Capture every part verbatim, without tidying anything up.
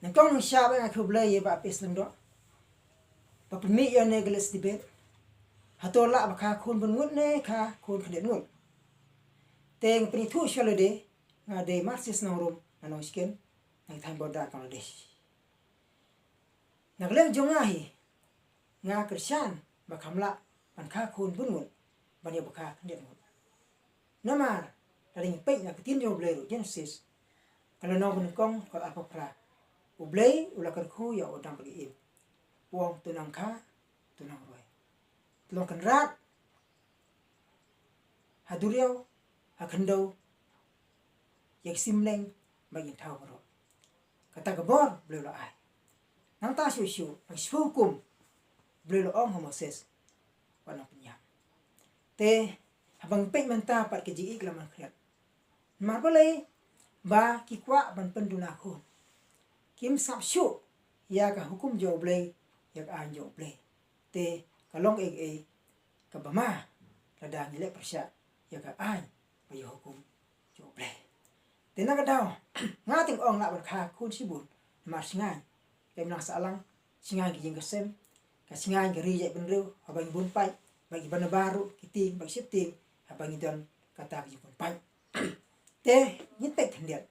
Nyngkong nyngshap nga khublei ïa Bah P S Lyngdoh ba pynmih ïa une u list debate. Hato lah ba kha khun bun ngut ne kha khun khyndiat ngut? Te nga pynithuh shuwa lade, nga dei Marxist nongrum na Nongshken, na ki thaiñ border Bangladesh. Na ka liang jong nga hi, nga kyrshan ba kham lah ban kha khun bun ngut ban ïa ba kha khyndiat ngut. Namar lada ngi peit na ka ktien jong U Blei ruh, Genesis, ka lynnong ba nyngkong, ka arphew phra, U Blei u la kyrkhu ïa u Adam bad ïa i Eve. U ong, to nang kha, to nang rwai. To long kynrad ha duriaw, ha khyndew, ïa ki sim bneng bad ïa ki thaw baroh. Kata ka bor U Blei u la ai. Nangta shuh shuh, nang shiphew hukum U Blei u la ong ha Moses, wat nang pynïap. Te haba ngi peit mynta pat ka jingïeit ka la man khriat. Namar balei? Ba ki kwah ban pynduna khun. Kim sngap shuh ïa ka hukum jong U Blei, ïa ka aiñ jong U Blei. Te ka long kaei kaei kaba ma lada ngi leh pyrshah ïa ka aiñ bad ïa ka hukum jong U Blei. Te na ka daw, nga te nga ong lah ban kha khun shibun, namar sngewbha ka imlang sahlang, sngewbha ka jingkyrshan, ka sngewbha ka ri jaitbynriew, haba ngi bun paid, bad kiba nabar ruh, ki tieng bad ki sheptieng, haba ngi don kata ka jingbun paid. Te ngin peit khyndiat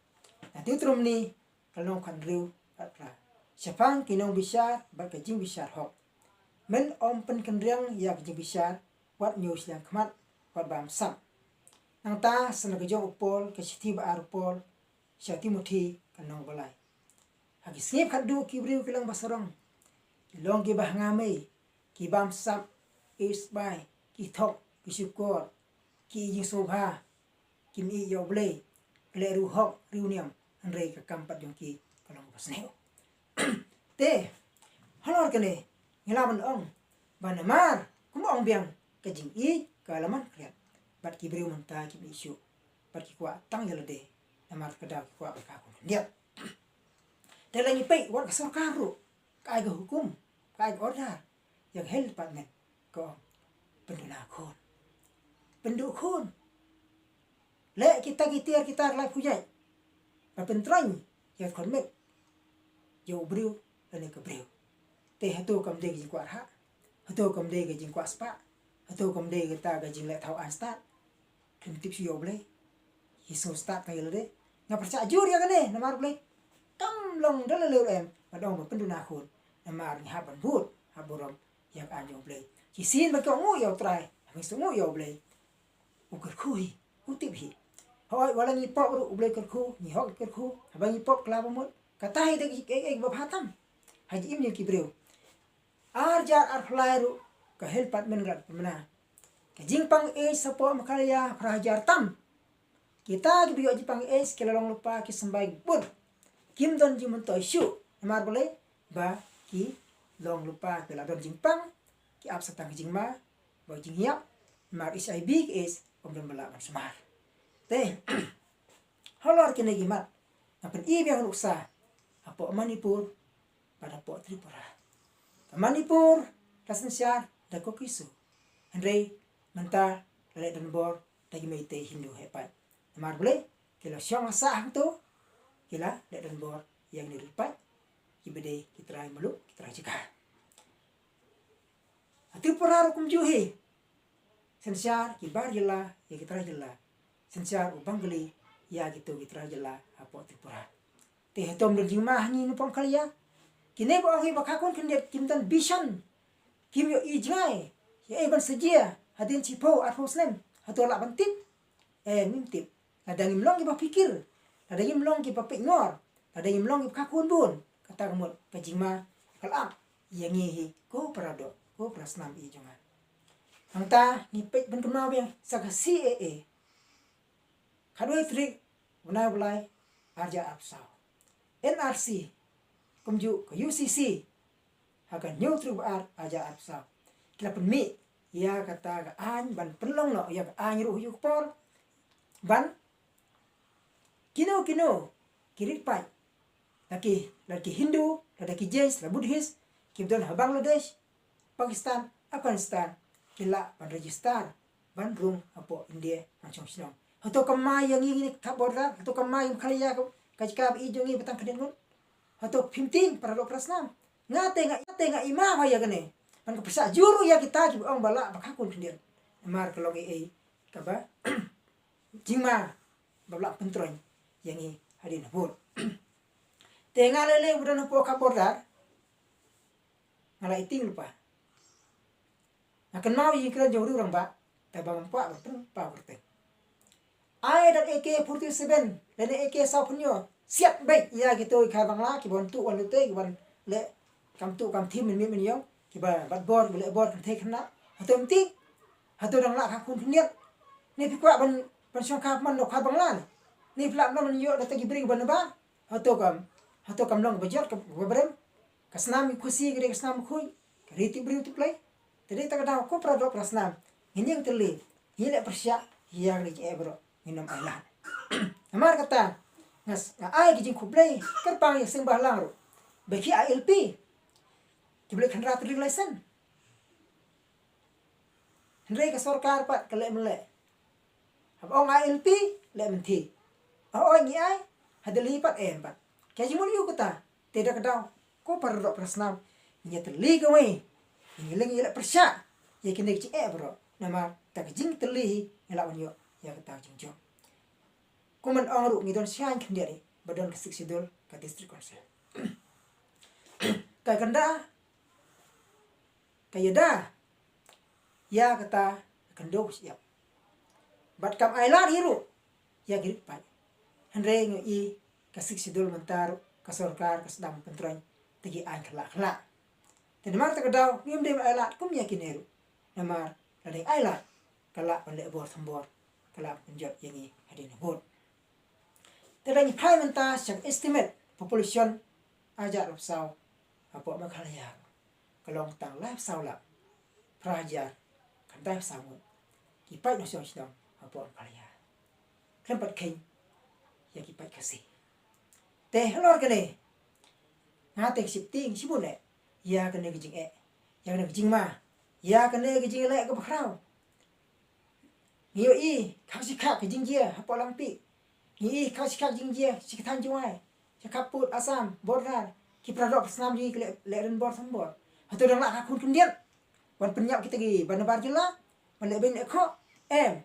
na Deuteronomi ka lynnong khathynriew, khatphra. Shaphang ki nongbishar bad ka jingbishar hok, men ym pynkynriang ïa ka jingbishar, wat ñiew shiliang khmat, wat bam sap. Nangta sa na ka jong u Paul, ka shithi ba ar u Paul sha u Timothi, ka lynnong ba lai. Ha ki sngi khatduh ki briew ki long ba sarong, ki long kiba hanga mei, ki bam sap, ïeit sbai, ki thok, ki shukor, ki ïeit jingsngewbha, kim ïeit ïa U Blei, ki leh riew hok riew niam, hynrei ka kam pat jong ki ka long ba sniew. Te halor kane ngi lah ban ong ba namar, kumba ong biang, ka jingïeit ka la man khriat, bad ki briew mynta kim ïeit shuh, bad ki kwah tang ïa lade, namar ka daw ki kwah ba kha khun khyndiat. Te lada ngi peit, wat ka sorkar ruh ka ai ka hukum, ka ai ka order ïa ka health department, ka ong, pynduna khun. Pynduh khun. Leh kita ki tiar kita ki lai phew jait ban pyntrei ïa ka khun met jong u briew lane ka briew. Te hato kam dei ka jingkwah rhah? Hato kam dei ka jingkwah spah? Hato kam dei kata ka jingleh thaw aiñ stad? Kim tip shuh ïa U Blei. Ki sngew stad tang ïa lade. Nga pyrshah jur ïa kane namar U Blei. Kam long da lade ruh em ba dang ba pynduna khun, namar ngi hap ban bud, hap burom ïa ka aiñ jong U Blei. Shisien ba ki ong nguh ïa U Trai, haba ngi sngew nguh ïa U Blei, u kyrkhu hi, u tip hi. Hooid, wat la ngi pop ruh U Blei kyrkhu, ngi hok kyrkhu, haba ngi pop kylla ba mut, kata hi da kaei kaei ba bha tam ha jingim jong ki briew. Ar hajar arphew lai ruh ka health department ka la pynbna. Ka jingpang AIDS hapoh Meghalaya phra hajar tam. Kita kiba ïoh jingpang AIDS ki la long lypa, ki symbai bun. Kim don jingmyntoi shuh. Namar balei? Ba ki long lypa, ki la don jingpang, ki ap sa tang ka jingma bad jingïap. Namar HIV ki AIDS ym don ba lah ban sumar. Te halor kine ki mat, nga pyni biang nuksa hapoh Manipur bad hapoh Tripura. Ka Manipur la synshar da Kuki-Zo, hynrei mynta la leh donbor da ki Meitei Hindu heh paid. Namar balei? Ki la shong la sah hangto, ki la leh donbor ïa kine ki paid kiba dei ki trai muluk, ki trai jaka. Ha Tripura ruh kumjuh hi. Synshar ki bar jylla ïa ki trai jylla. Synshar u Bengali ïa kito ki trai jylla hapoh Tripura. Te hato ym don jingma ha ngi na pdeng Meghalaya? Kine ba ong hi ba kha khun khyndiat kim don vision, kim ïohi jngai ïa ei ban sa jia hadien shiphew arphew snem, hato lah ban tip? Em, ngim tip. Lada ngim long kiba pyrkhat, lada ngim long kiba peit ngor, lada ngim long kiba kha khun bun, kata ka mut ka jingma ka la ap ïa ngi hi ko para doh, ko para snam ïeit jong nga. Hangta ngi peit ban kynmaw biang sa ka C A A. Khatwei tarik bnai ba lai, ar hajar arphew saw. N R C, kumjuh ka U C C, ha ka hynñiew tarik ba ar, ar hajar arphew saw, ki la pynmih ïa kata ka aiñ ban pynlong noh ïa ka aiñ ruh ha ka por ban kino kino ki rit paid, la ki, la ki Hindu, la ki Jain, la Buddhist, kiba don ha Bangladesh, Pakistan, Afghanistan, ki lah ban register ban rung hapoh India ban shong shnong. Hato kam ma ïa ngi, ngi ka border? Hato kam ma ïa ngi Meghalaya, ka jaka ba ïeit jong ngi ba tang khyndiat ngut? Hato phim tieng para doh para snam? Nga te nga, nga te nga ima ba ïa kane. Ban ka pyrshah jur ïa kita kiba ong ba lah ba kha khun khyndiat. Namar ka long ei ei kaba jingma ba lah pyntroiñ ïa ngi hadien habud. Te nga lei lei ba don hapoh ka border. Nga la ïa tieng lypa. Nga kynmaw ïa ki kren jong u rangbah, te ba ngam kwah ban pynpaw kyrteng. Ai da A K forty-seven lane A K sawphew hynñiew, siat beit ïa kito ki khar Bangla kiba wan tuh wan lute, kiba wan leh kam tuh kam thim, mynmiet mynïong, kiba bat bor, kiba leh bor kynthei khynnah. Hato ym tieng? Hato dang lah kha khun khyndiat? Ne phi kwah ban, ban shongkha man u khar Bangla ne? Ne phi lah ban ïoh da kita ki briew kiba nabar? Hato kam, hato kam long kaba jot kaba brem? Ka snam i Khasi ka dei ka snam khuid, ka ri tip briew tip Blei. Te dei ta ka daw ko para doh para snam, ngin ïeng tylli, ngin leh pyrshah ïa kane ka jingeh baroh, ngin ym ailad. Namar kata nga s-, nga ai ka jingkhublei kyrpang ïa ka seng Bahlang ruh ba ki I L P kiba leh khynra trading license. Hynrei ka sorkar pat ka leh mynleh. Haba ong I L P leh mynthi. Haba ong ngi ai, ha Delhi pat em pat. Ka jingmut ïa u kata, te da ka daw ko para doh para snam, ngi ïa tylli kawei, ngi leh, ngi leh pyrshah ïa kine ki jingeh baroh. Namar da ka jingtylli hi ngi lah ban ïoh ïa kata ka jingjop. Kum ban ong ruh ngi don shaiñ khyndiat hi ba don ka Sixth Schedule ka District Council. Ka kynda ka ïada ïa kata ka khyndew ka shyiap. Bad kam ailad hi ruh ïa ki rit paid. Hynrei ngi ïohi ka Sixth Schedule mynta ruh ka sorkar ka sdang pyntroiñ da ki aiñ khlak khlak. Te namar kata ka daw ngim dei ban ailad kum ïa kine ruh. Namar lada ngi ailad ka lah ban leh bor thombor, ka lah ban pynjot ïa ngi hadien habud. Te lada ngi phai mynta sha ka estimate population ar hajar arphew saw hapoh Meghalaya, ka long tang laiphew saw lak phra hajar khyndai phew saw ngut ki paid nongshong shnong hapoh Meghalaya. Khlem pat kheiñ ïa ki paid Khasi. Te halor kane nga te nga sheptieng shibun eh ïa kane ka jingeh, ïa kane ka jingma, ïa kane ka jingleh kaba khraw. Ngi ïohi khak shi khak ka jingjia hapoh Langpih. Ngi ïohi khak shi khak jingjia sha ka thaiñ Jowai, sha khappud Assam border. Ki para doh para snam jong ngi ki leh, leh ren bor thombor. Hato dang lah kha khun khyndiat ban pynïap kita kiba nabar jylla, ban leh beiñ leh khoh? Em.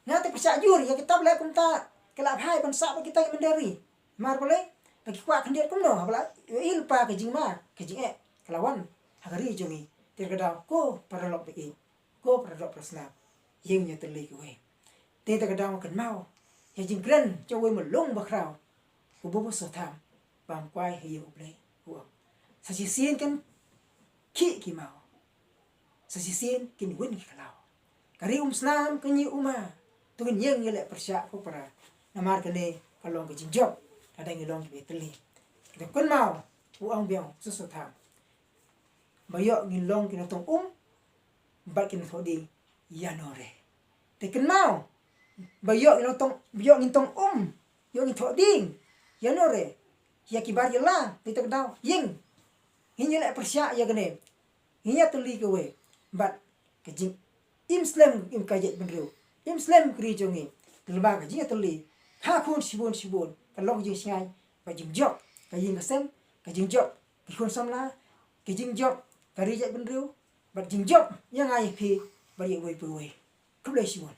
Nga te pyrshah jur ïa kita ba leh kumta, ki la phai ban sah bad kita ki mynder ri. Namar balei? Ba ki kwah khyndiat kumno haba la ïohi lypa ka jingma ka jingeh ka la wan ha ka ri jong ngi. Te ka daw ko para lok ba ïeit, ko para doh para snam, ïeng ïa tylli kawei. Te ta ka daw kynmaw ïa jingkren jong uwei u myllung bakhraw, u Buba Sotham, bam kwai ha ïing U Blei, u ong, sa shisien kin khih ki maw, sa shisien kin win ki khlaw. Ka ri um snam ka ñiuh uma, to ngin ïeng ïa leh pyrshah ko para. Namar kane ka long ka jingjop lada ngi long kiba ïatylli. Te kynmaw, u ong biang u Sotham, ba ïoh ngin long ki nongtong um bad ki nongthoh ding ïano re. Te kynmaw, ba ïoh ngin long tong, ba ïoh ngin tong um, ïoh ngin thoh ding ïano re, ïa ki bar jylla. Te ta ka daw ïeng, ngin ïa leh pyrshah ïa kane, ngin ïa tylli kawei. Bad ka jingim slem im ka jaitbynriew, im slem ka ri jong ngi, lyngba ka jingïatylli, kha khun shibun shibun, ka long ka jingshngaiñ bad jingjop ka ïing ka sem, ka jingjop ki khun samla, ka jingjop ka ri jaitbynriew, bad jingjop ïa nga ïa phi bad ïa uwei pa uwei. Khublei shibun.